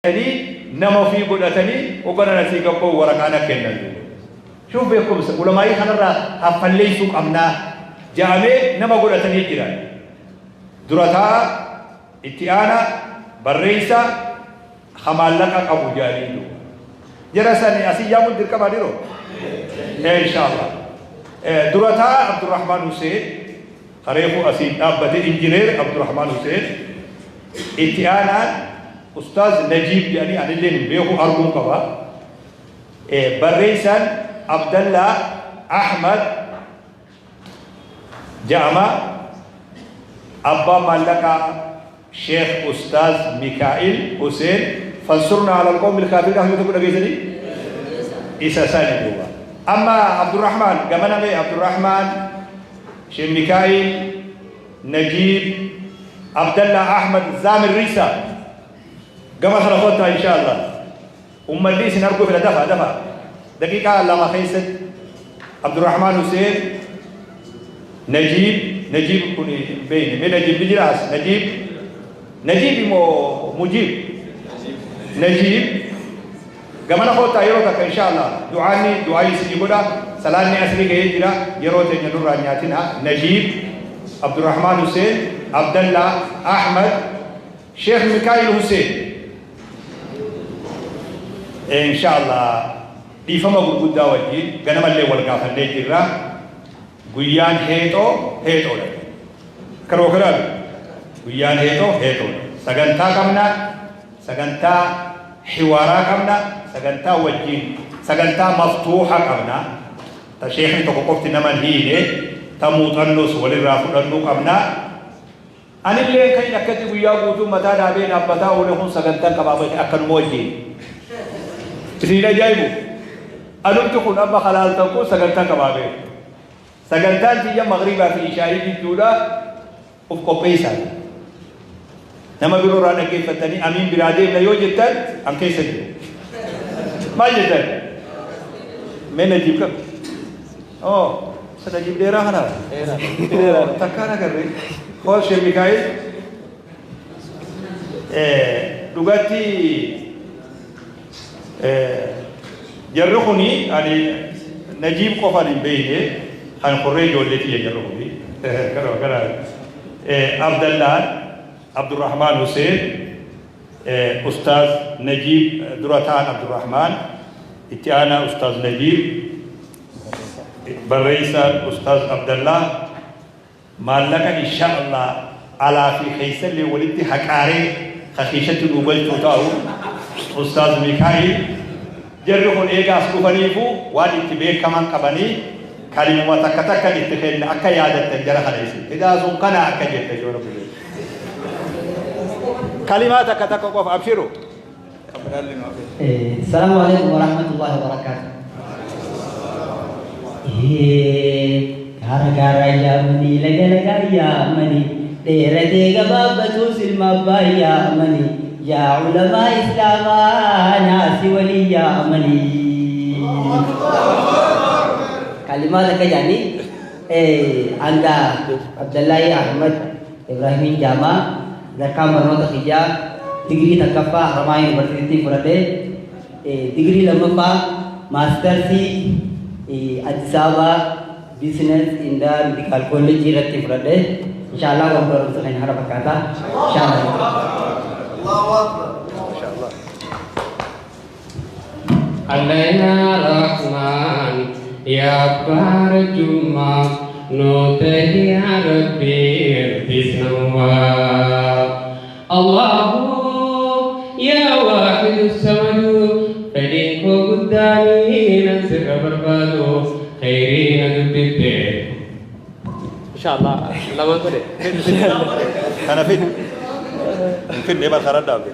Tanii nama ofii godhatanii hoggana asii gabba'u waraqaa na kennan duuba. Shuuf beekumsa ulamaa'ii kanarraa haffalleessuu qabnaa ja'amee nama godhatanii jiran. Dura taa'a, itti aanaa, barreessaa, ka maallaqa qabu ja'anii duuba. Jara sani asii yaamuun dirqamaa dhiroo? Inshallah. Dura taa'a Abdurrahmaan Hussein ka reefu asiin dhaabbate Injineer Abdurrahmaan Hussein, itti aanaan Ustaaz Najiib jedhanii anilleen hin beeku arguun qaba. Barreessaan Abdallaa Ahmad ja'ama. Abbaan maallaqaa Sheekh Ustaaz Mikaa'il Huseen fansurnaa alal qawmil kaafiriin akkamitti tokko dhageessanii? Isa sani duuba. Amma Abdurrahmaan gamana mee Abdurrahmaan Sheekh Mikaa'il Najiib Abdallaa Ahmad Zaamirriisa gama kana kottaa insha Allah. Ummanni isin arguu fedha dafa dafa. Daqiiqaa 2 keessatti Abdurrahmaan Huseen Najiib Najiib kun hin beekne mee Najiib ni jira as Najiib Najiib immoo Mujiib Najiib gamana koottaa yeroo takka insha Allah du'aanni du'aa isinii godha salaanni asrii gahee jira yeroo teenya nurraa nyaatina Najiib Abdurrahmaan Huseen Abdallaa Ahmad Sheekh Mikaa'il Huseen Insha Allah dhiifama gurguddaa wajjin ganamallee wal gaafannee jirra. Guyyaan heexoo heexoodha. Karoo kanaan guyyaan heexoo heexoodha. Sagantaa qabna, sagantaa hiwaaraa qabna, sagantaa wajjin, sagantaa maftuuha qabna. Ta sheekni tokko qofti nama hin hiine, ta muuxannoos walirraa fudhannuu qabna. Anilleen kanin akkatti guyyaa guutuu mataa dhaabee dhaabbataa oole kun sagantaan qabaa beekne akkanuma wajjiin. Isin hin ajaa'ibu? Anumti kun amma ka laaltan kun sagantaa qabaa beeku. Sagantaan tiyya magriibaa fi ishaa'ii jidduudha of qopheessaa. Nama biroo irraa dhaggeeffattanii amiin biraa deemna yoo jettan an keessa jiru. Maal jettan? Mee Najiib qabi. Oh, isa Najiib dheeraa kana. Dheeraa. Takkaan agarre. Hool Sheekh Mikaa'il. Dhugatti jarri kuni ani Najiib qofan hin beekne kan korree ijoollee tiyya jarri kuni. Kana kana Abdallaan Abdurrahmaan Hussein Ustaaz Najiib dura ta'an Abdurrahmaan itti aanaa Ustaaz Najiib Barreessaan Ustaaz Abdallah maallaqa insha Allah alaa fi keessallee walitti haqaaree ka kiishatti nuu galchuu taa'u Ustaaz Mikaa'il jarri kun eega as dhufaniifu waan itti beekaman qabanii kalimuma takka takkan itti kenna akka yaadattan jara kana isin edaa sun kana akka jettan yoo rabbi jedhe kalimaa takka takka qofa abshiru. Assalamu alaikum warahmatullahi wabarakatuh. Gaara gaara yaamanii laga laga yaamanii dheeratee gabaabbatus ilma abbaa yaamanii yaa ulamaa islaamaa naasi walii yaamanii. Kalimaa takka jaanii hanga Abdallahi Ahmad Ibrahimiin Jaamaa sadarkaan barnoota kiyyaa digirii takkaffaa Haramaayaa Yuunivarsiitiitti fudhadhe. Digirii lammaffaa maastarsii Addis Ababa Business in the Medical College irratti fudhadhe. Inshaallah wal barumsa keenya kana fakkaata. Inshaallah. Allah ya Rahman ya Abbaa Rajummaa nuu tahi ya Rabbi nutis namumaa Allahu ya Waahidu Samadu fedhiin koo guddaanii nan sirra barbaadu kheyrii na dubbifte Inshallah lamaan godhe. Kana fidi. Hin fidne bar karaa dhaabde.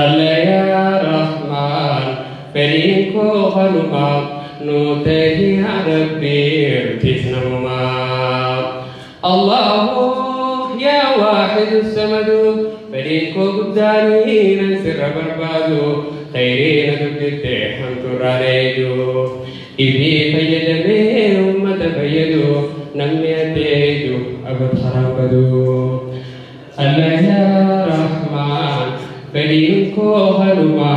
Alla yaa Rahmaan fedhiin koo kanuma nuu tahi yaa Rabbi nutis namuma Allahu yaa waahidu samadu fedhiin koo guddaanii nan sirra barbaadu kheyrii na dubbifte hamtuurraa na eeydu ifii fayyadamee ummata fayyadu namni ati eeydu abad karaan badu Alla yaa Rahmaan Fedhiin koo kanuma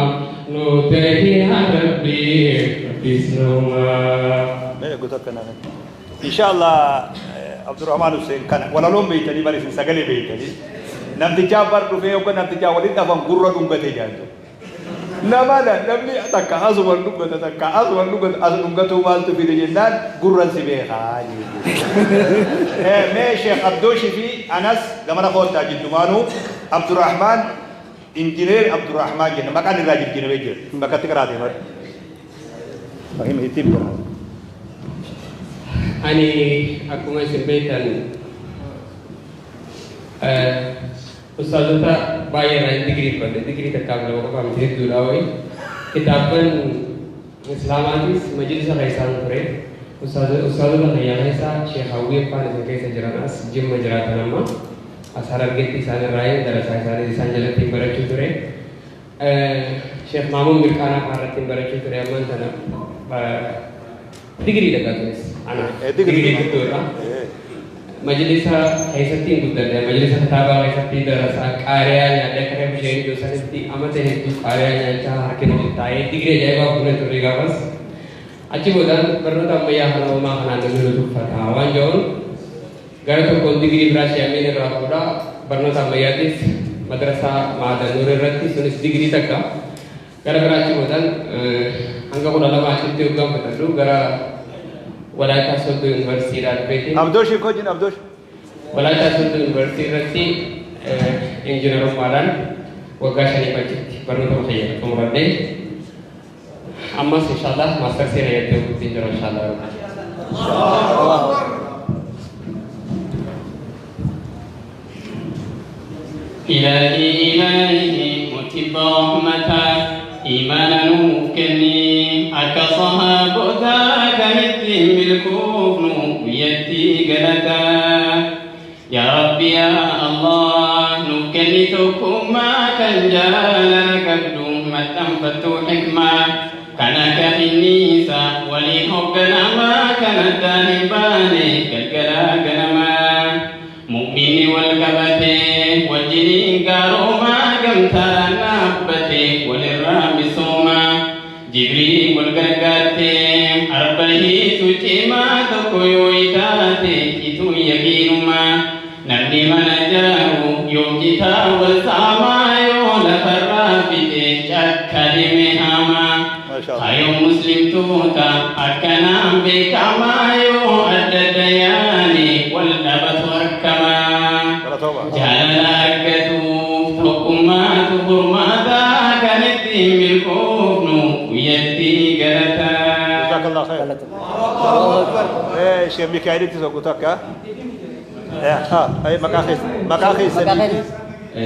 nu ta'e yaa Rabbi Rabbis namaa. Mee eeguu takka naan. Inshallah Abdurrahman Hussein kana walaloon beeytanii bari isin sagalee beeytanii namtichaa bar dhufee yookaan namtichaa waliin dhafan gurra dhungatee jaantu. Nama namni takka asuma dhungata, takka asuma dhungata, as dhungatuu maaltu fide jennaan gurran si beekaa jechuudha. Mee Sheekh Abdooshii fi Anas gamana koottaa jiddumaanuu. Abdurrahman, Injineer Abdurrahman jenna, maqaan irraa jijjiiramee jira bakka itti qaraate mara. Fahim itti bira. Ani akkuma isin beektan ustaazota baay'ee irraa digirii fudhadhe. Digirii takkaaf lama qofaa miti, hedduudha wayi. Kitaabban Islaamaatis majlisa keessaan ture. Ustaazota kiyyaa keessa Sheekh Hawwii Affaan isin keessa jiran, as Jimma jiraatan, amma as Harargeetti isaan irraa darasaa isaanii isaan jalatti barachuu ture. Sheekh Maamuun Mirqaanaa fa'aa irratti barachuu ture. Ammaan tana digirii dhagaa turis ana digirii guddoodha. Majlisa keessatti hin guddadhe. Majlisa kitaabaa keessatti darasaa qaariyaa nyaadhee, akka reefu isheen iddoo sanitti amata hedduu qaariyaa nyaachaa harki nuti taa'ee digirii ajaa'ibaa fuunee turre gaafas. Achi boodaan barnoota ammayyaa kana uumaa kanaan namni nu tuffata waan jedhuun gara tokkoon digirii biraa sheemiin irraa fuudhaa barnoota ammayyaatis madrasaa Maadan Nuur irratti, sunis digirii takka. Gara biraa achi boodaan hanga 12 achitti hoggaan fudhadhu gara Walaayittaa Sooddoo Yuunivarsiitiidhaa dhufeetiin Abdooshi kojin Abdooshi. Walaayittaa Sooddoo Yuunivarsiitii irratti injiinarummaadhaan waggaa 5f achitti barnoota kiyya xumuradhee, ammas inshallah maastarsii na jettee jira inshallah. إلهي إلهي متب رحمته إيمانا نوكني أكا صحابتا كمت بالكفن ويتي قلتا. يا ربي يا الله نوكني تكما كان جالك متن فتو حكمة كان كإنيسا ولي حقنا ما كانت دانباني كالكلا كنما مؤمن والكبتي والجنين قاروما قمتا نابتي وللرام سوما جبريل والقرقاتي أربعه تجيما تقويتاتي إتو يقينما نمني من جاءوا يوم والساما يو لفرافته شكلمي هاما. ما شاء الله. أيو مسلم توتا أكنا بكما يو أددياني والنبت وركما. Galatooma. جعل أركتو حكمات فرماتا كانت بالكفن ويدي قلتا. جزاك الله خير. Sheekh Mikaa'elitti tokko takka. Ha, ay maqaa keessanii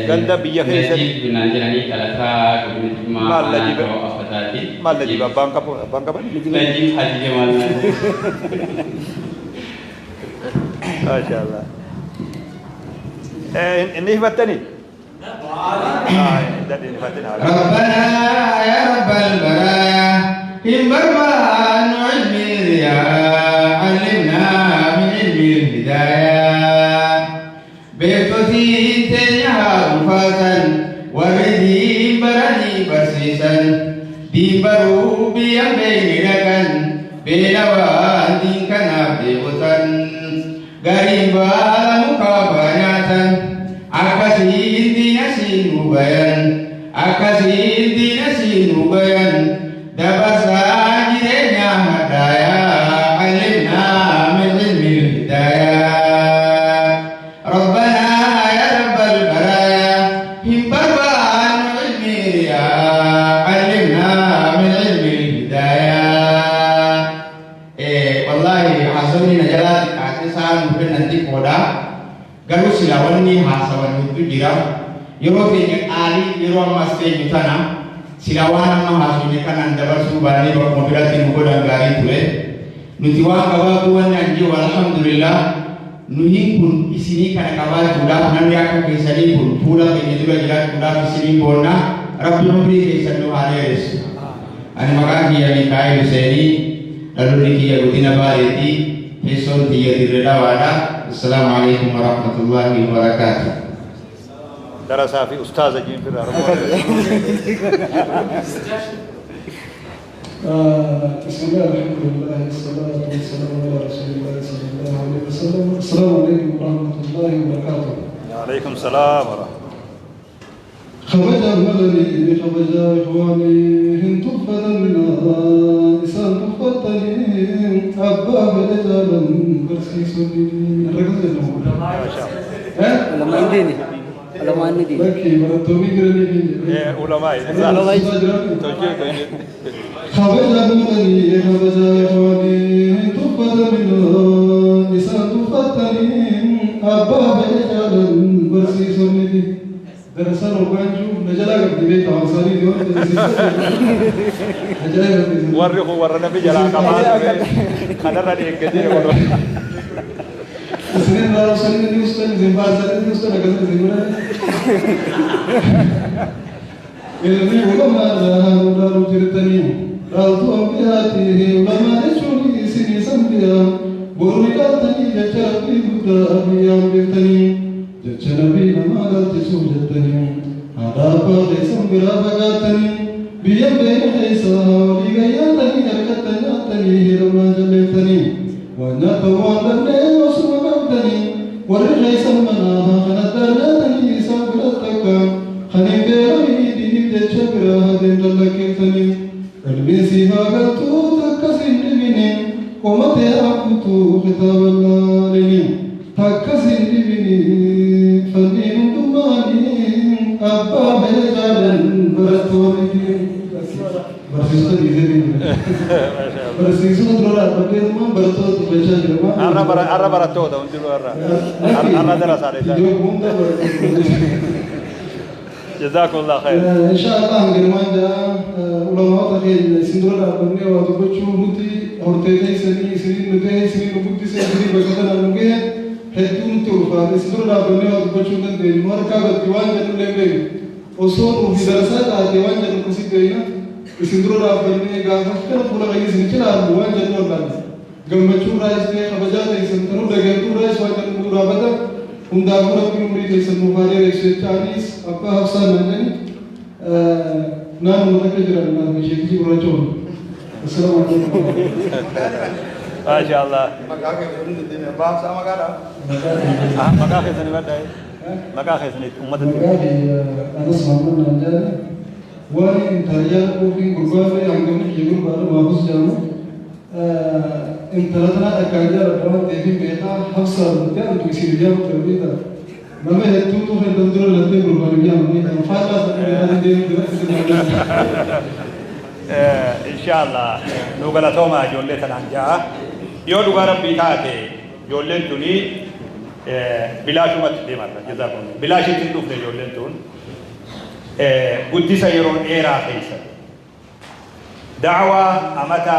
ganda biyya keessanii. Najib binaa jedhanii, dhalataa godina Jimmaa Maal Najib? Aanaa Afataati. Maal Najib, abbaan qabu, abbaan qaban? Najib Haji Jamal. Maasha Allah. Inni hifattanii? Ah, inni hifattanii. ربنا يا رب البرايا إن بربان علم الرياء علمنا من علم الهداية. بيتوتي تنيها رفاتا وردي برني برسيسا دين برو بيا بين لكن بين وان كان بيوتا غريبا مكابناتا akkasiin diina siin hubayan, akkasiin diina siin hubayan, dabarsaa jireenya hadhaayaa. علمنا من علم الهدايا. ربنا يا رب البرايا هم بربان علمي يا علمنا من علم الهدايا. إيه والله حسوني نجلات عسان ممكن نديك ودا garuu sila wanni haasawan hedduu jira. Yeroo keenya qaalii, yeroo ammas teenyu tana sila waan amma haasofne kanaan dabarsuu baannee bakkuma biratti nu godhan gaarii ture. Nuti waan qabaatu wanni an jiru, alhamdulillah, nuyi kun isinii kana qabaachuudhaaf, namni akka keessanii kun fuula keenya dura jiraachuudhaaf isiniin boonna. Rabbi umrii keessan nu haa dheeressu. Ani maqaan kiyya Mikaa'el Huseenii, dhaloonni kiyya godina Baaleetii, teessoon kiyya Dirre Dhawaadha. Assalaamu alaikum warahmatullahi wabarakaatuh. Darasaa fi ustaaza jiin firraa. بسم الله، الحمد لله، والصلاة والسلام على رسول الله صلى الله عليه وسلم. السلام عليكم ورحمة الله وبركاته. وعليكم السلام ورحمة الله. خرج مدني، خرج إخواني، هن تفتنا إسان تفتني أبا بلجالا برسيسني الرجل. ما شاء الله. Ulama ini, ulama ini. لكن برتومي جرني. علماء. توجيه. خرج مدني، خرج إخواني، تفتنا إسان تفتني أبا بلجالا برسيسني. درسان وبانجو نجلا قبل بيت عصاري ديون نجلا قبل. Warri kun warra namni jalaa qabaa kanarra deeggatee godhu. Isinin raawwatanii ni ustan zimbaasanii ni ustan akkasuma zimura. Ilmi ulamaa irraa ulaalu jirtanii dhaaltu ambiyaati ulamaa jechuun isinii sanbiyaa boru dhaaltanii jecha Rabbii guddaa biyyaan beektanii jecha nabii namaa dhaalchisuuf jettanii haadha abbaa keessan biraa fagaattanii biyya beena keessa walii gayyaatanii harkattan nyaattanii hidhamnaa jalleeftanii waan nyaatan waan dhabnee osuma qabdanii warri keessan manaa kan addaan nyaatanii isaan biratti akka kan hin beekamii diiniif jecha biraa adeemtan lakkeessanii qalbiin siif haa galtuu takkas hin dhibini qomatee hafuutu kitaaba laalini takkas hin dhibini fanniin hundumaanii abbaa fedhe jaalan barattoonni barsiisota dhiisee. Barsiisota dura dhaabbatee barattoota dubbachaa jira. Har'a barattoota hundinuu, har'a darasaadha isaan. Iddoo hunda barattoota. جزاكم الله خير. إن شاء الله hanganumaan jaa ulamaata keenya isin dura dhaabbannee waa dubbachuu nuti hortee teessanii isiniin nu ta'e isiniin nu guddise isiniin bakka kanaan nu gahe hedduu nutti ulfaate. Isin dura dhaabbannee waa dubbachuu hin dandeenyu. Nu harkaa gatti waan jedhu illee beeku osoo nuufi darasaa taate waan jedhu akkasii beeyna. Isin dura dhaabbannee gaafa kana fuula keenya isin cilaallu waan jedhu wallaalle gammachuu irraa ta'e kabajaa teessan tanuu dhageettuu irraa waan jedhu nu dhaabbata. Hundaafuu Rabbiin umurii teessan nuuf haa dheeressu jechaanis abbaa Hafsaan naan jedhani naannoo takka jiran naaf isheetii gurraacha oolu. Assalaamu alaikum. ما شاء الله. Maqaa keessanii badhaa, maqaa keessanii uummata. Maqaa kiyya Anas Mahamad naan jedhani. Waan intalyaa ofiin gurbaa hangamni kiyya gurbaadha maafus jedhamu. Intala tanaa akkaan jaaladha waan ta'eef beekaa Hafsaa jettee antu isiin ijaamu ture beekaa. Nama hedduutu kan dura lattee gurbaan ijaamu beekaa. Faallaa sana beekaa deemu jira. Inshallah nu galatooma ijoollee tanaan ja'a. Yoo dhugaa Rabbii taate ijoolleen tuni bilaashumatti deemarra jazaakum. Bilaashitti hin dhufne ijoolleen tun guddisa yeroo dheeraa keessa. Da'waa amata